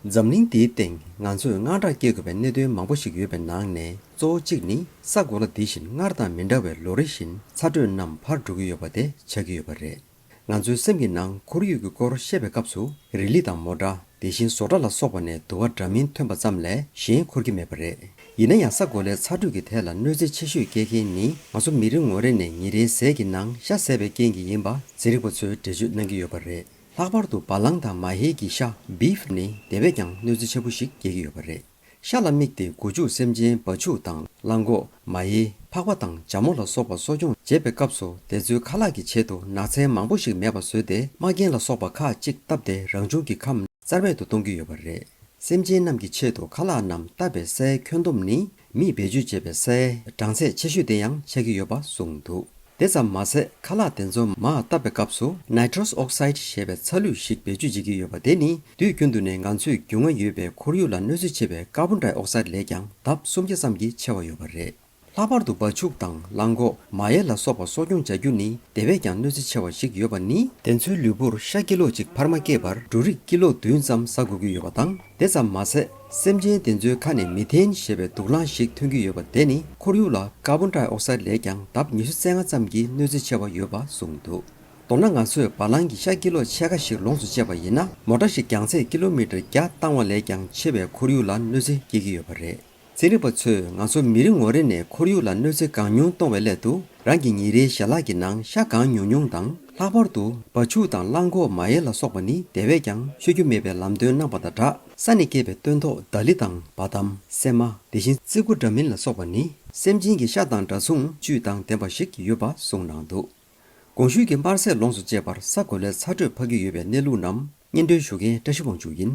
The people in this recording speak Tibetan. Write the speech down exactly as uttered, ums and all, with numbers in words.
འཛམ་གླིང་འདིའི་སྟེང་ང་ཚོས་དངངས་སྐྲག་སྐྱེ་དགོས་པའི་གནད་དོན་མང་པོ་ཞིག་ཡོད་པའི་ནང་ནས། གཙོ་བོ་གཅིག་ནི་ས་གོ་ལ་འདི་བཞིན་སྔར་དང་མི་འདྲ་བའི་ལོ་རེ་བཞིན་ཚ་དྲོད་རྣམས་འཕར་འགྲོ་གི་ཡོད་པ་དེ་ཆགས་ཀྱི་ཡོད་པ་རེད། ང་ཚོའི་སེམས་ཀྱི་ནང་ཁོར་ཡུག་གི་སྐོར་བཤད་པའི་སྐབས་སུ། རི་ལི་དང་མོ་ཊ། དེ་བཞིན་བཟོ་གྲྭ་ལ་སོགས་པ་ནས་དུ་བ་འདྲ་མིན་ཐོན་པ་ཙམ་ལས་གཞན་འཁོར་གྱི་མེད་པ་རེད། ཡིན་ན་ཡང་ས་གོ་ལའི་ཚ་དྲོད་ཀྱི་ཐད་ལ་གནོད་འཚེ་ཆེ་ཤོས་སྐྱེལ་མཁན་ནི། ང་ཚོ་མི་རེ་ངོ་རེ་ནས་ཉིན་རེའི་ཟས་ཀྱི་ནང་ཤ་ཟས་པའི་རྐྱེན་གྱིས་ཡིན་པ་ཚན་རིག་པ་ཚོས་འགྲེལ་བརྗོད་གནང་གི་ཡོད་པ་རེད། ལྷག་པར་དུ་བ་ལང་དང་མ་ཧེའི་གི་ཤ། བིཕ་ནི་དེ་བས་ཀྱང་གནོད་འཚེ་ཆེན་པོ་ཞིག་སྐྱེལ་གྱི་ཡོད་པ་རེད། ཤ་ལ་དམིགས་ཏེ་སྒོ་ཕྱུགས་སེམས་ཅན་བ་ཕྱུགས་དང་གླང་གོག། མ་ཧེ། ཕག་པ་དང་ཇ་མོ་ལ་སོགས་པ་གསོ་སྐྱོང་བྱེད་པའི་སྐབས་སུ། དེ་ཚོའི་ཁ་ལག་གི་ཆེད་དུ་ནགས་ཚལ་མང་པོ་ཞིག་མེད་པ་བཟོས་ཏེ། རྨ་རྒྱན་ལ་སོགས་པ་ཁག་ཅིག་བཏབ་སྟེ། རང་བྱུང་གི་ཁམས་རྩ་མེད་དུ་གཏོང་གི་ཡོད་པ་རེད། སེམས་ཅན་རྣམས་ཀྱི་ཆེད་དུ་ཁ་ལག་རྣམས་བཏབ་པའི་སའི་ཁྱོན་བསྡོམས་ནི། མིས་བེད་སྤྱོད་བྱས་པའི་སའི་གྲངས་ཚད་ཆེ་ཤོས་དེ་ཡང་ཆགས་ཀྱི་ཡོད་པ་གསུངས་འདུག་དེ་ཙམ་མ་ཟད། ཁ་ལག་དེ་ཚོ་མར་བཏབ་པའི་སྐབས་སུ། ནའི་ཊྲོས་ཨོག་སའིཌ་ཞེས་པའི་ཚ་ལུད་ཞིག་བེད་སྤྱོད་བྱེད་ཀྱི་ཡོད་པ། དེ་ནི་དུས་རྒྱུན་དུ་ནས་ང་ཚོས་རྒྱུས་མངའ་ཡོད་པའི་ཁོར་ཡུག་ལ་གནོད་འཚེ་ཆེ་བའི་ཀར་བོན་ཌའི་ཨོག་སའིཌ་ལས་ཀྱང་ལྡབ་སུམ་བརྒྱ་ཙམ་གྱིས་ཆེ་བ་ཡོད་པ་རེད། ལྷག་པར་དུ་བ་ཕྱུགས་དང་གླང་གོག། མ་ཧེ་ལ་སོགས་པ་གསོ་སྐྱོང་བྱ་རྒྱུ་ནི་དེ་བས་ཀྱང་གནོད་འཚེ་ཆེ་བ་ཞིག་ཡོད་པ་ནི། དེ་ཚོའི་ལུས་པོར་ཤ་ཀི་ལོ་གཅིག་འཕར་མ་སྐྱེས་པར་འབྲུ་རིགས་ཀི་ལོ་བདུན་ཙམ་ཟ་དགོས་ཀྱི་ཡོད་པ་དང་། དེ་ཙམ་མ་ཟད། སེམས་ཅན་དེ་ཚོའི་ཁ་ནས་མི་ཐེན་ཞེས་པའི་དུག་རླངས་ཤིག་ཐོན་གྱི་ཡོད་པ། དེ་ནི་ཁོར་ཡུག་ལ་ཀར་བོན་ཌའི་ཨོག་སའིཌ་ལས་ཀྱང་ལྡབ་ཉི་ཤུ་རྩ་ལྔ་ཙམ་གྱིས་གནོད་འཚེ་ཆེ་བ་ཡོད་པ་གསུངས་འདུག་མདོར་ན། ང་ཚོས་བ་ལང་གི་ཤ་ཀི་ལོ་ཕྱེད་ཀ་ཞིག་ལོངས་སུ་སྤྱད་པ་ཡིན་ན། མོ་ཊ་ཞིག་རྒྱང་ཚད་ཀི་ལོ་མི་ཊར་བརྒྱ་བཏང་བ་ལས་ཀྱང་ཆེ་བའི་ཁོར་ཡུག་ལ་གནོད་འཚེ་སྐྱེལ་གྱི་ཡོད་པ་རེད། ཚན་རིག་པ་ཚོས་ང་ཚོ་མི་རེ་ངོ་རེ་ནས་ཁོར་ཡུག་ལ་གནོད་འཚེ་གང་ཉུང་གཏོང་བའི་སླད་དུ། རང་གི་ཉིན་རེའི་ཞལ་ལག་གི་ནང་ཤ་གང་ཉུང་ཉུང་དང་། ལྷག་པར་དུ་བ་ཕྱུགས་དང་གླང་གོག། མ་ཧེ་ལ་སོགས་པ་ནི་དེ་བས་ཀྱང་ཤོད་རྒྱུ་མེད་པའི་ལམ་སྟོན་གནང་བ་དང་སྦྲགས། ས་ནས་སྐྱེས་པའི་སྟོན་ཐོག་ད་ལི་དང་བ་དམ། སྲན་མ། དེ་བཞིན་ཙི་གུ་འདྲ་མིན་ལ་སོགས་པ་ནི། སེམས་ཅན་གྱི་ཤ་དང་འདྲ་མཚུངས་བཅུད་དང་ལྡན་པ་ཞིག་ཡོད་པ་གསུངས་གནང་འདུག་གོང་ཞུས་ཀྱི་དམར་ཟས་ལོངས་སུ་སྤྱད་པར་ས་གོ་ལའི་ཚ་དྲོད་འཕར་གྱི་ཡོད་པའི་གནས་ལུགས་རྣམས་སྙན་སྒྲོན་ཞུ་མཁན་བཀྲ་ཤིས་དབང་ཕྱུག་ཡིན།